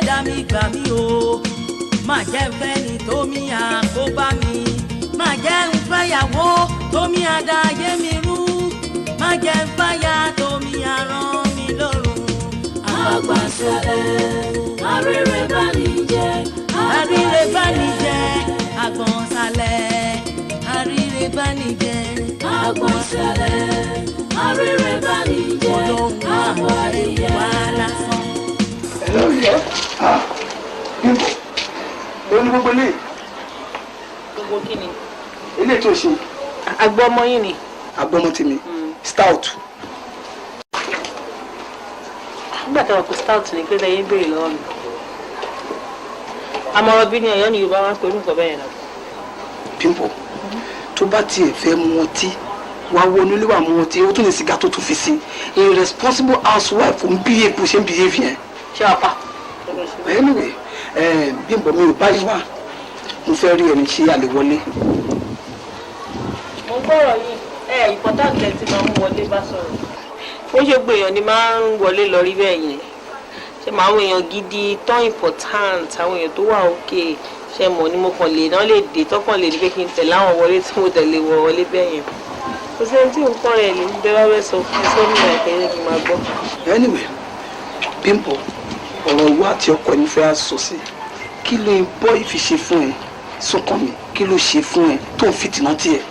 Ẹlẹ́dàá mi gbà mí o, má jẹ́ ń fẹ́ ni tó mi àkóbá mi, má jẹ́ ń fẹ́yàwó tó mi àdáyé mi rú, má jẹ́ ń fàyà tó mi àrán mi lọ́rùn. Àgbàsẹ̀lẹ̀ àríre bá ní jẹ́. Àríre bá ní jẹ́ àgbọ̀nsalẹ̀, àríre bá ní jẹ́. Àgbọ̀nsẹ̀lẹ̀ àríre bá ní jẹ́. Olóhùn àbọ̀ adìyẹ. Wà lásán. Hello, ìyá. Ah, Bímbọ́, ó ní gbogbo eléyìí. Gbogbo kí ni? Eléyìí tó ṣe. Àgbo ọmọ yín ni. Agbọ́mọ tèmi, stout. Nígbà tí wọn kò stout ní pé lẹ́yìn béèrè lọ́wọ́ mi. Àmọ̀ràn bí ni ẹ̀yọ́ ni Yorùbá máa ń pè orúkọ bẹ́ẹ̀ náà. Bímbọ́, tó bá tiẹ̀ fẹ́ mu ọtí, wàá wọnú ilé, wàá mu ọtí, ó tún ní sìgá tó tún fi sí. Irresponsible housewife ń behave bó ṣe ń behave yẹn. Ṣé wàá pa? Anyway, Bímbọ́, mi ò báyìí wá, mo fẹ́ rí ẹni ṣe àlè wọlé. Mo ń gbọ́rọ̀ yìí ẹ important ẹ ti máa ń wọlé bá sọ̀rọ̀. Ó ṣe gbé èèyàn ni máa ń wọlé lọ rí bẹ́ẹ̀ yẹn. Ṣé máa àwọn èèyàn gidi tán, important, àwọn èèyàn tó wà òkè, ṣe mọ̀ ni mo kàn lè náà lè dé tọkàn lè ní pé kí n tẹ̀lé àwọn wọlé tí mo tẹ̀lé wọ wọlé bẹ́ẹ̀ yẹn. Kò sẹ́ni tí nǹkan rẹ̀ lè ń bẹ́ wá bẹ́ sọ fún sọ́nù ìgbà kí n máa gbọ́. Anyway, Bímbọ́, ọ̀rọ̀ ìwọ àti ọkọ ẹni fẹ́ sọ sí, kí ló ń bọ́ ìfi ṣe fún ẹ, Súnkànmí? Kí ló ṣe fún ẹ tó ń fìtìnà tiẹ̀,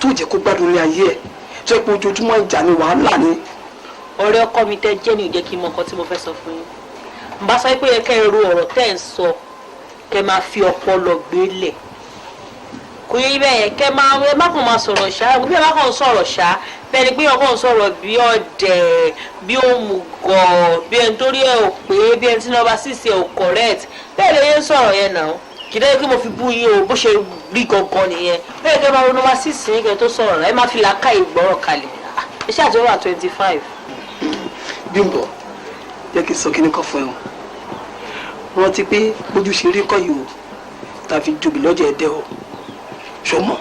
tó jẹ́ kó gbádùn ilé ayé ẹ̀, tó yẹ pé ojoojúmọ́ ìjà ni, wàhálà ni? Ọ̀rẹ́ ọkọ mi tẹ́ jẹ́ ní ò jẹ́ kí n mọ nǹkan tí mo fẹ́ sọ fún yín. N bá sọ pé yẹ kẹ́ ẹ ro ọ̀rọ̀ tẹ́ ẹ̀ ń sọ, kẹ́ máa fi ọpọlọ gbélẹ̀, kò yẹ ibẹ̀ yẹn, kẹ́ máa ẹ má kàn máa sọ̀rọ̀ ṣá. Bí ẹ má kàn sọ̀rọ̀ ṣá, bẹ́ẹ̀ ni pé ọkàn sọ̀rọ̀ bí ọ̀dẹ̀, bí òmùgọ̀, bí ẹni tó rí ẹ ò pé, bí ẹni tí nọ́mbà six ẹ ò correct, bẹ́ẹ̀ lè yẹn sọ̀rọ̀ yẹn náà. Kì í dẹ́ kí mo fi bú yín o, bó ṣe rí gangan nìyẹn. Bẹ́ẹ̀ kẹ́ máa ro nọ́mbà six yín kẹ́ tó sọ̀rọ̀, ẹ má fi làákàyè gbọ́rọ̀ kalẹ̀. Ẹ ṣáà ti wà 25. Bímbọ́, jẹ́ kí n sọ kíní kan fún ẹ o. Rántí pé bójú ṣe rí kọ́ yìí o, tàbí jobi lọ́jọ́ ẹ̀dẹ́ o, ṣọmọ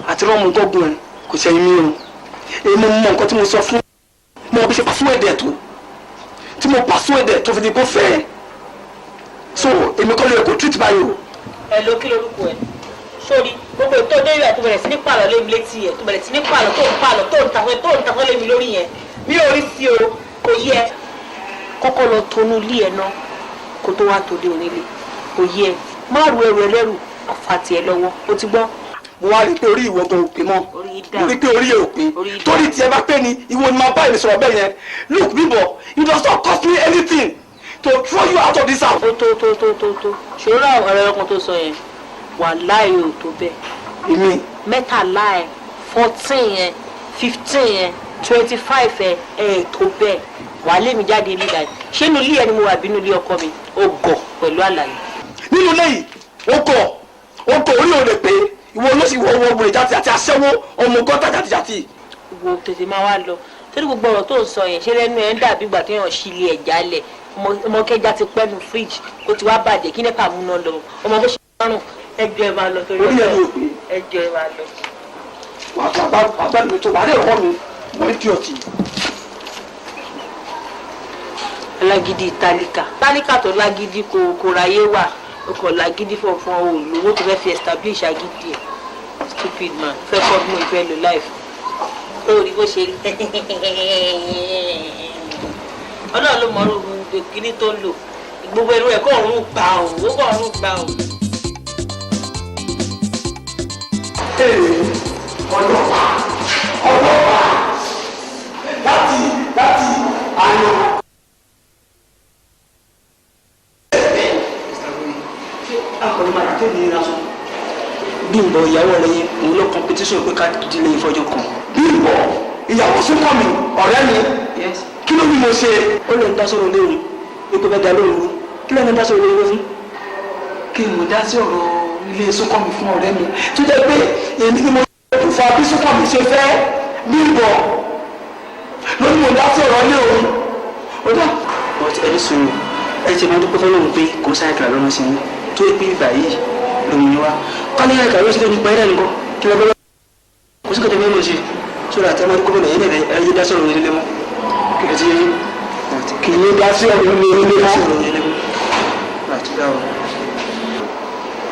àti rọ́ọ̀mù gọ́gùn ẹ kò ṣẹyìn mí o. Èmi mọ nǹkan tí mo sọ fún mo, bí ṣe pàṣẹ ẹ̀dẹ̀ tó tí mo pàṣẹ ẹ̀dẹ̀ tó fi di kó fẹ́ ẹ, so èmi kọ́ ló yẹ kó treat báyìí o. Ẹ ló kí lorúkọ ẹ sórí gbogbo ètò ọdẹ ìwà tó bẹ̀rẹ̀ sí ní pààlọ́ lé mi létí ẹ̀, tó bẹ̀rẹ̀ sí ní pààlọ́, tó ń pààlọ́, tó ń tafẹ́ lé mi lórí yẹn, mi ò rí sí o. Kò yẹ kọ́kọ́ lọ tonú ilé ẹ náà kó tó wá tó dé onílé. Kò yẹ má ru ẹrù ẹlẹ́rù àfàtì ẹ lọ́wọ́, o ti gbọ́. Mo wá rí i pé orí ìwọ gan ò pé mọ́. Orí dà. Mo rí i pé orí ẹ ò pé. Orí dà. Torí tiẹ̀ bá pé ni, ìwọ ni máa bá èmi sọ̀rọ̀ bẹ́ẹ̀ yẹn. Look, Bímbọ́, it does not cost me anything to throw you out of this house. Ó tó tó tó tó tó ṣòro ọ̀rẹ́ ọkàn tó sọ yẹn, wàláì ò tó bẹ́ẹ̀. Èmi? 13 ẹ, 14 yẹn, 15 yẹn, 25 ẹ, ẹ tó bẹ́ẹ̀. Wà lé mi jáde nígbà yìí, ṣé inú ilé ẹ ni mo wà bínú ilé ọkọ mi? Ó gọ̀ pẹ̀lú àlàyé. Nínú ilé yìí, ó kọ̀, ó kọ̀, orí ò lè pé. Ìwọ ló sì wọ ọmọ ìjà àti aṣẹ́wó, ọmọ gọ́tà jàtìjàtì. Wo, tètè máa wá lọ, torí gbogbo ọ̀rọ̀ tó ń sọ yẹn, ṣé lẹ́nu ẹ̀ ń dàbí ìgbà téèyàn ṣí ilé ẹ̀ jálẹ̀. Ọmọ kẹja ti pẹ́nu fíríjì kó ti wá bàjẹ́, kí NEPA múná lọ, ọmọ bó ṣe rùn. Ẹjọ́ ẹ máa lọ torí Orí ẹ̀ ló pé. Ẹjọ́ ẹ máa lọ. Wàá tó àgbà mi tó wàá lè rọ́ mi wọ́n idiot. Alágídí tálíkà, tálíkà tó lágídí, kò ráyé wà. O kò lágídí fọ̀fọ̀, o lówó tó fẹ́ fi establish agídí ẹ̀. Stupid man, fẹ́ kọ́ bí mo fẹ́ lo life. Ó rí bó ṣe rí, Ọlọ́run ló mọ orú kíní tó ń lò. Gbogbo ẹnu ẹ̀ kọ́ ọ̀run gbà ó, ó kọ́ ọ̀run gbà ó. Ọlọ́pàá, ọlọ́pàá láti àná. Akọni máa tètè ní lásán. Bímbọ́, ìyàwó rẹ yẹn, òun ló competition pé ká dílé ìfọjọ́ kan. Bímbọ́, ìyàwó Súnkànmí, ọ̀rẹ́ mi? Yes. Kí ló ní mo ṣe? Ó lè ń dá sọ̀rọ̀ léwu ipò bẹ́ẹ̀ dá lóru. Kí ló ń dá sọ̀rọ̀ léwu fún? Kí n mò dá sí ọ̀rọ̀ ilé Súnkànmí fún ọ̀rẹ́ mi, tó jẹ́ pé èmi ni mo fa bí Súnkànmí ṣe fẹ́ Bímbọ́, lóní mo dá sí ọ̀rọ̀ ilé òun, ó dá. But ẹni sọ̀rọ̀ ẹ ti máa dúpẹ́ fọlọ́run pé kò sáyà kìlà lọ́nà sí i, tó pé bíbà yìí lòun ni wá kọ́ni ẹ̀ka ló ṣe tó nípa ẹ̀rẹ́ nìkan kí lọ́gbọ́n kò sí kòtò bẹ́ẹ̀ mọ̀ ṣe sọ̀rọ̀ àti ọmọdé kọ́bọ̀nà yẹn lẹ́ẹ̀ ẹ yé dá sọ̀rọ̀ yẹn lẹ́mọ́ kí ẹ ti yẹ Kì í dá sí ọ̀rọ̀ ilé ilé dá mọ́. sọ̀rọ̀ yẹn lẹ́mọ́.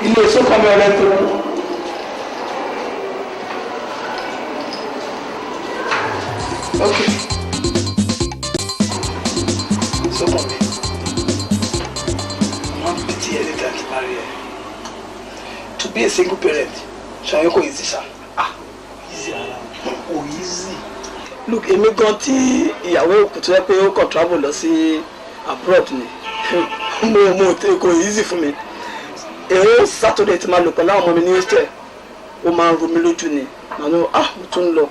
Ilé Sókànmí ọ̀rẹ́ tó kú. Ok. Sókànmí, wọ́n pity anytime to marry her. To be a single parent, ṣàyẹn kò easy ṣá. Ah, easy rárá, kò easy. Look, èmi gan tí ìyàwó òkú tó yẹ pé ó kàn travel lọ sí abroad ni. Mo kò easy fún mi. Èrò Saturday tí máa lò pẹ̀lú àwọn ọmọ mi ní hostel, ó máa ń ro mi lójú ni. Màá ní, ah, mo tún ń lọ.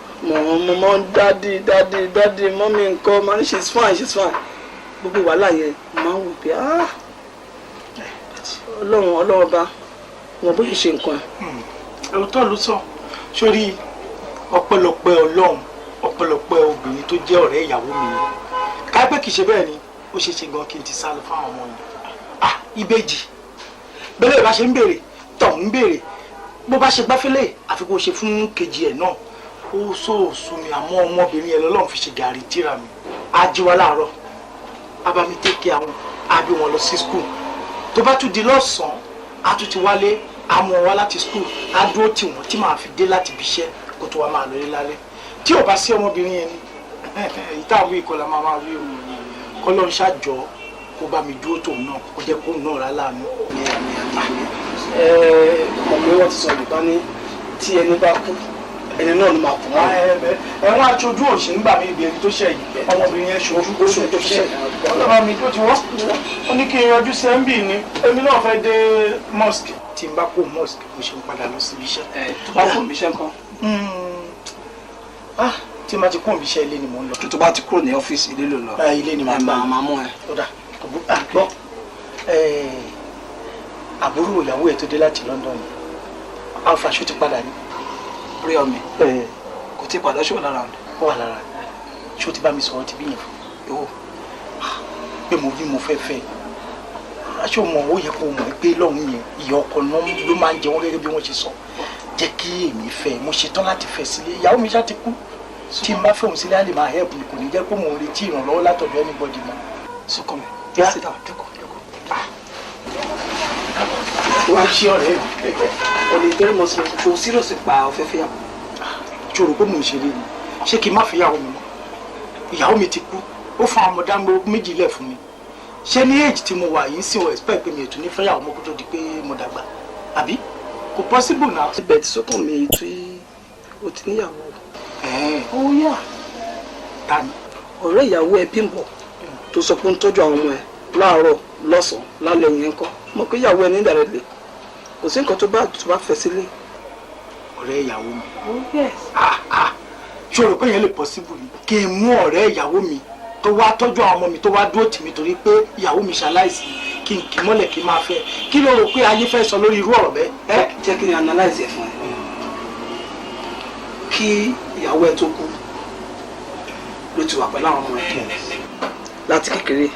Mo ń daddy, daddy, daddy, mummy nǹkan, màá ní she's fine, she's fine. Gbogbo wàhálà yẹn, mo máa ń wò pé, ah, Ọlọ́run, Ọlọ́run ọba, wọn bó ṣe ṣe nǹkan. Òótọ́ ló sọ. Sórí ọpẹ́lọpẹ́ Ọlọ́run, ọpẹ́lọpẹ́ obìnrin tó jẹ́ ọ̀rẹ́ ìyàwó mi ni. Kápẹ́ kìí ṣe bẹ́ẹ̀ ni, ó ṣe ṣe gan kí n ti sá lọ fáwọn ọmọ yẹn. Ah, ìbejì. Bẹ́lẹ̀ bá ṣe ń béèrè, tọ̀ ń béèrè. Bó bá ṣe gbáfẹ́lẹ̀, àfi kó ṣe fún kejì ẹ̀ náà. Ó sòòsù mi, àmọ́ ọmọbìnrin yẹn lọ́lọ́run fi ṣe gàrí tíra mi. Á jí wa láàárọ̀, á bá mi tẹ́kẹ̀ àwọn, á bí wọn lọ sí school. Tó bá tún di lọ́sàn-án, á tún ti wálé, á mú wọn wá láti school, á dúró tì wọ́n tí màá fi dé láti ibi iṣẹ́ kó tó wá máa lọlé lálẹ́. Tí ò bá sí ọmọbìnrin yẹn ni, èyí tá à ń wí ìkọlà máa máa wí o. Kọ́lọ́run ṣàjọ kó bá mi dúró tòun náà, kó jẹ́ kóun náà rà láàánú. Mọ̀ pé wọ́n ti sọ Yorùbá ní tí ẹni bá kú, ẹni náà ló máa kú mọ́. Ẹ̀wọ̀n aṣojú òṣì ń gbà mí ibi ẹni tó ṣẹ̀ yìí, ọmọbìnrin yẹn ṣojú ó ṣojú tó ṣẹ̀. Ọlọ́run mi tó ti wọ́, ó ní kí n yọjú sẹ́ńbì ni, èmi náà fẹ́ dé mosque. Tí n bá kó mosque, mo ṣe ń padà lọ síbi iṣẹ́. Tó bá kó ibi iṣẹ́ nǹkan? Tí n bá ti kó ibi iṣẹ́, ilé ni mò ń lọ. Tó bá ti kúrò ní ọ́fíìsì, ilé ló lọ. Ilé ni màá máa mú ẹ. Ó dà, gbọ́, àbúrò ìyàwó ẹ̀ tó dé láti London yìí, alfa ṣó ti padà ní? Rí ọmọ kò tí ì padà, ṣó wà lára rẹ? Ó wà lára. Ṣó ti bá mi sọ̀rọ̀ ti bí yẹn fún? Ìwọ. Pé mo bí mo fẹ́ fẹ́. Aṣọ mọ̀, ó yẹ kó mọ̀ pé lọ́hùn yẹn, ìyá ọkọ ló máa ń jẹ wọ́n gẹ́gẹ́ bí wọ́n ṣe sọ. Jẹ́ kí èmi fẹ́, mo ṣetán láti fẹ́ sílé. Ìyàwó mi ṣá ti kú. Tí n bá fẹ́ òun sílé, á lè máa help mi, kò ní jẹ́ pé mò ń retí ìrànlọ́wọ́ látọ̀dọ̀ anybody mọ́. Sókànmí, sit down, jókòó, jókòó. Wá ṣí ọ̀rẹ́ mi. Ọ̀lẹ́ ìbẹ̀rẹ̀ mọ̀ sí ṣo serious pa ọ̀fẹ́ fẹ́yàwó? Ṣòro pé mò ń ṣeré ni? Ṣé kí n má fẹ́yàwó mi mọ́? Ìyàwó mi ti kú, ó fún àwọn ọmọdé dáńgbó méjì lẹ̀ fún mi. Ṣé ní age tí mo wà yìí ń sìn, wọ́n expect pé mi ò tún ní fẹ́yàwó mọ́ kó tó di pé mo dàgbà? Àbí? Kò possible now. Ibẹ̀ tí Sókànmí tí o ti níyàwó. Ó yà. Ta ni? Ọ̀rẹ́ ìyàwó ẹ Bímbọ́ tó sọ pé ó ń tọ́jú àwọn ọmọ ẹ láàárọ̀, lọ́sàn-án, lálẹ́ yẹn kọ́. Mo pé ìyàwó ẹ ní indirectly. Kò sí nǹkan tó bá fẹ́ sílé. Ọ̀rẹ́ ìyàwó mi? Oh yes. Ah ah, ṣé o rò pé yẹn lè possible ni? Kí n mú ọ̀rẹ́ ìyàwó mi tó wá tọ́jú àwọn ọmọ mi, tó wá dúró tì mí torí pé ìyàwó mi ṣaláìsí, kí n kì í mọ́lẹ̀ kí n máa fẹ́? Kí ló rò pé ayé fẹ́ sọ lórí irú ọ̀rọ̀ bẹ́ẹ̀? Jẹ́ kí n analyze ẹ̀ fún ẹ. Kí ìyàwó ẹ tó kú ló ti wà pẹ̀lú àwọn ọmọ ẹ láti kékeré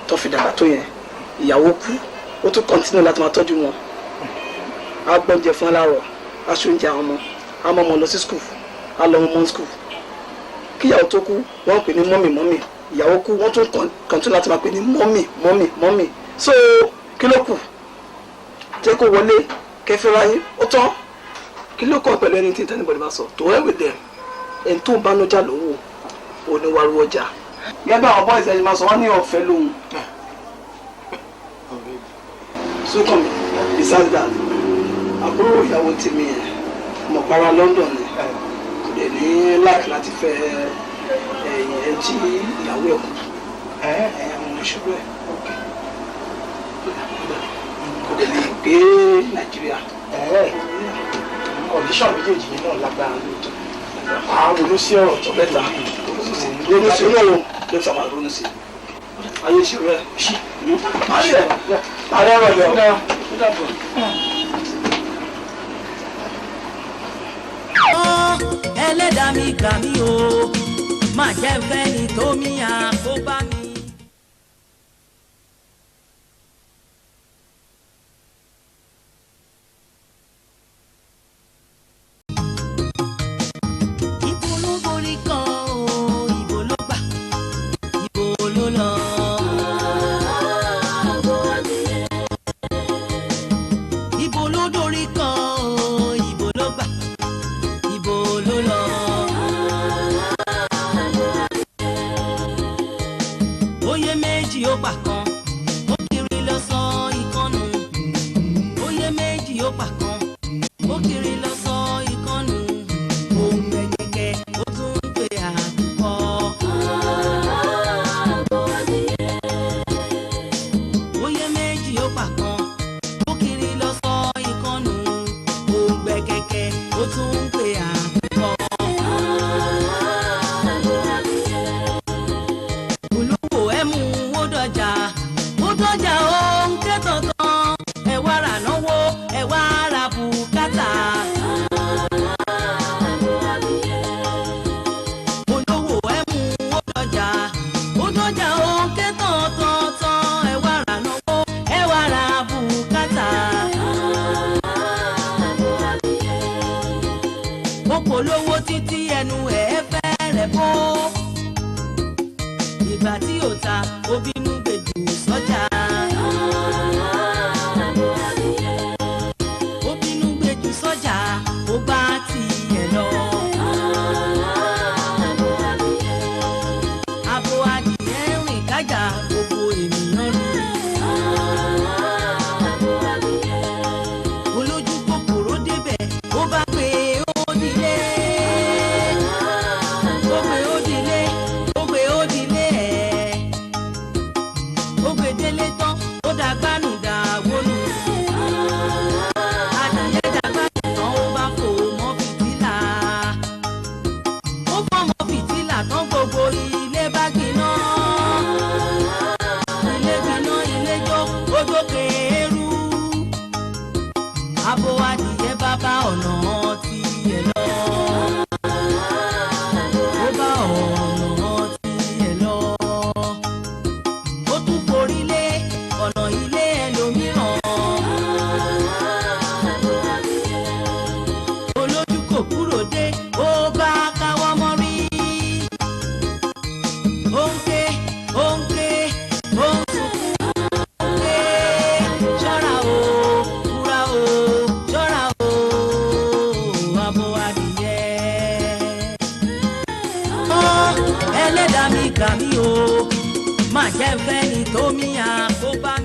tó fi dàgbà tó yẹn. Ìyàwó kú, ó tún continue láti máa tọ́jú wọn. Á gbọ́njẹ fún ẹ láàárọ̀, á ṣe oúnjẹ àwọn ọmọ, á mọ ọmọ lọ sí school, á lọ ọmọ school. Kí ìyàwó tó kú, wọ́n pè ní mummy, mummy. Ìyàwó kú, wọ́n tún continue láti máa pè ní mummy, mummy, mummy. So kí ló kù? Jẹ́ kó wọlé kẹfẹ́ra yín, ó tán. Kí ló kọ́ pẹ̀lú anything anybody bá sọ? To hell with them. Ẹni tó ń bá nájà lówó oníwàrú ọjà. Gẹ́gẹ́ bí àwọn boys ẹni máa sọ, wọ́n ní ọ̀fẹ́ lóhun. Sókànmí, besides that, àbúrò ìyàwó tèmi yẹn mọ̀pára London ni, kò dẹ̀ ní like láti fẹ́ ẹ̀yìn ẹ̀ tí ìyàwó ẹ̀ kú. Ẹ̀yìn àwọn ìṣòro ẹ̀ kò dẹ̀ lè gbé Nàìjíríà. Condition méjèèjì yìí náà lágbára lóòótọ́. Àwọn ronú sí ọ̀rọ̀ tó bẹ́ta ronú sí olóòrùn ló sábà ronú sí ayé ìṣòro ẹ̀ ṣí. Ààrẹ ọ̀rọ̀ yọ. Ẹlẹ́dàá mi gbà mí o, má jẹ́ fẹ́ ni tó mi àkóbá mi. Ibo ló borí kan o, ibo ló gbà, ibo ló lọ. Ibo ló ó pa kan, ó kiri lọ sọ ìkànnù, ó ń gbẹ kẹ̀kẹ́, ó tún ń pè àkùkọ. Olówó ẹ mú ó dọjà, ó dọjà, ó ń ké tọ̀tàn, ẹ wá rà náwó, ẹ wá ra bùkátà. Olówó ẹ mú ó dọjà, ó dọjà, ó ń ké tọ̀tọ̀tàn, ẹ wá rà náwó, ẹ wá ra bùkátà. Ó polówó títí ẹnu ẹ̀ fẹ́rẹ̀ bó. Ìgbà tí ò ta, ó bínú gbèjù sọ́jà. Ó bínú gbèjù sọ́jà, ó bá tiẹ̀ lọ. Abo adìyẹ ń rìn kájà, gbogbo ènìyàn rí. Olójú kòkòrò débẹ̀, ó bá pé ó dilé. Ó pé ó dilé, ó pé ó dilé ẹ̀. Ó gbé délé tán, ó dàgbánu dàwónú. Adìyẹ dàgbánu tán, ó bá fò mọ́ fìtílà. Ó fọ́ mọ́ fìtílà tán, gbogbo ilé bá gbiná. Ilé gbiná, ilé jó, ó dókè eru. Abo adìyẹ bá bá ọ̀nà tiẹ̀ lọ. Ó bá ọ̀nà tiẹ̀ lọ. Ó tún forí lé ọ̀nà ilé ẹlòmíràn. Olójú kò kúrò dé, ó bá káwọ́ mọ́rí. Ó ń ké, ó ń ké, ó ń sunkún. Ó ń ké, ṣọ́ra o, fura o, ṣọ́ra o, abo adìyẹ. Ó ẹlẹ́dàá mi gbà mí o, má jẹ́ fẹ́ni tó mi àkóbá mi.